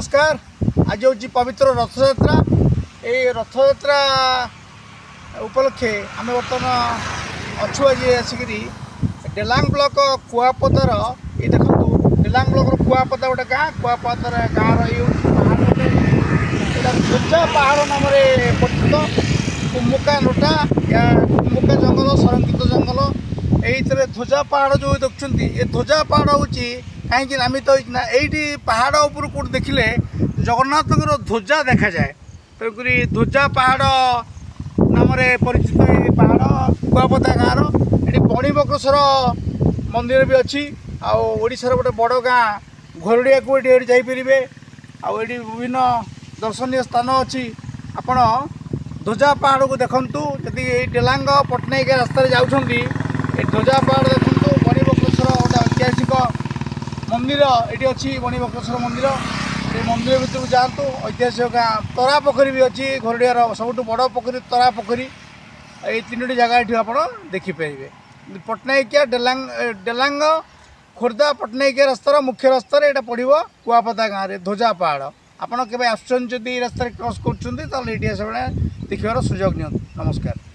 ନମସ୍କାର। ଆଜି ହେଉଛି ପବିତ୍ର ରଥଯାତ୍ରା। ଏଇ ରଥଯାତ୍ରା ଉପଲକ୍ଷେ ଆମେ ବର୍ତ୍ତମାନ ଅଛୁ ଆଜି ଆସିକିରି ଡେଲାଙ୍ଗ ବ୍ଲକ କୁଆପଦାର। ଏଇ ଦେଖନ୍ତୁ, ଡେଲାଙ୍ଗ ବ୍ଲକର କୁଆପଦା ଗୋଟେ ଗାଁ। କୁଆପଦାର ଗାଁର ଏଇ ହେଉଛି ପାହାଡ଼ ଗୋଟେ, ଏଇଟା ଧ୍ୱଜା ପାହାଡ଼ ନାମରେ ପରିଚିତ। କୁମୁକା ନୋଟା, କୁମୁକା ଜଙ୍ଗଲ, ସଂରକ୍ଷିତ ଜଙ୍ଗଲ। ଏଇଥିରେ ଧ୍ୱଜା ପାହାଡ଼ ଯେଉଁ ଦେଖୁଛନ୍ତି, ଏ ଧ୍ୱଜା ପାହାଡ଼ ହେଉଛି କାହିଁକି ନାମିତ ହେଇଛି ନା, ଏଇଠି ପାହାଡ଼ ଉପରୁ କେଉଁଠି ଦେଖିଲେ ଜଗନ୍ନାଥଙ୍କର ଧ୍ୱଜା ଦେଖାଯାଏ। ତେଣୁକରି ଧ୍ୱଜା ପାହାଡ଼ ନାମରେ ପରିଚିତ ଏ ପାହାଡ଼ କୁଆପଦା ଗାଁର। ଏଠି ବଣିବକ୍ରେଶ୍ୱର ମନ୍ଦିର ବି ଅଛି। ଆଉ ଓଡ଼ିଶାର ଗୋଟେ ବଡ଼ ଗାଁ ଘୋରଡ଼ିଆକୁ ଏଠି ଯାଇପାରିବେ। ଆଉ ଏଠି ବିଭିନ୍ନ ଦର୍ଶନୀୟ ସ୍ଥାନ ଅଛି। ଆପଣ ଧ୍ୱଜା ପାହାଡ଼କୁ ଦେଖନ୍ତୁ। ଯଦି ଏଇ ଡେଲାଙ୍ଗ ପଟ୍ଟନାୟକ ରାସ୍ତାରେ ଯାଉଛନ୍ତି, ଏ ଧ୍ୱଜା ପାହାଡ଼ ଦେଖନ୍ତୁ। ବଣିବକ୍ରେଶ୍ୱର ଗୋଟେ ଐତିହାସିକ ମନ୍ଦିର ଏଠି ଅଛି, ବଣିବକ୍ରେଶ୍ୱର ମନ୍ଦିର। ସେ ମନ୍ଦିର ଭିତରକୁ ଯାଆନ୍ତୁ। ଐତିହାସିକ ଗାଁ ତରା ପୋଖରୀ ବି ଅଛି, ଘୋରଡ଼ିଆର ସବୁଠୁ ବଡ଼ ପୋଖରୀ ତରା ପୋଖରୀ। ଏଇ ତିନୋଟି ଜାଗା ଏଠି ଆପଣ ଦେଖିପାରିବେ। ପଟ୍ଟନାୟକିଆ ଡେଲାଙ୍ଗ ଖୋର୍ଦ୍ଧା ପଟ୍ଟନାୟକିଆ ରାସ୍ତାର ମୁଖ୍ୟ ରାସ୍ତାରେ ଏଇଟା ପଡ଼ିବ, କୁଆପଦା ଗାଁରେ ଧ୍ୱଜା ପାହାଡ଼। ଆପଣ କେବେ ଆସୁଛନ୍ତି, ଯଦି ଏଇ ରାସ୍ତାରେ କ୍ରସ୍ କରୁଛନ୍ତି, ତାହେଲେ ଏଇଠି ଆସିବେ, ଦେଖିବାର ସୁଯୋଗ ନିଅନ୍ତୁ। ନମସ୍କାର।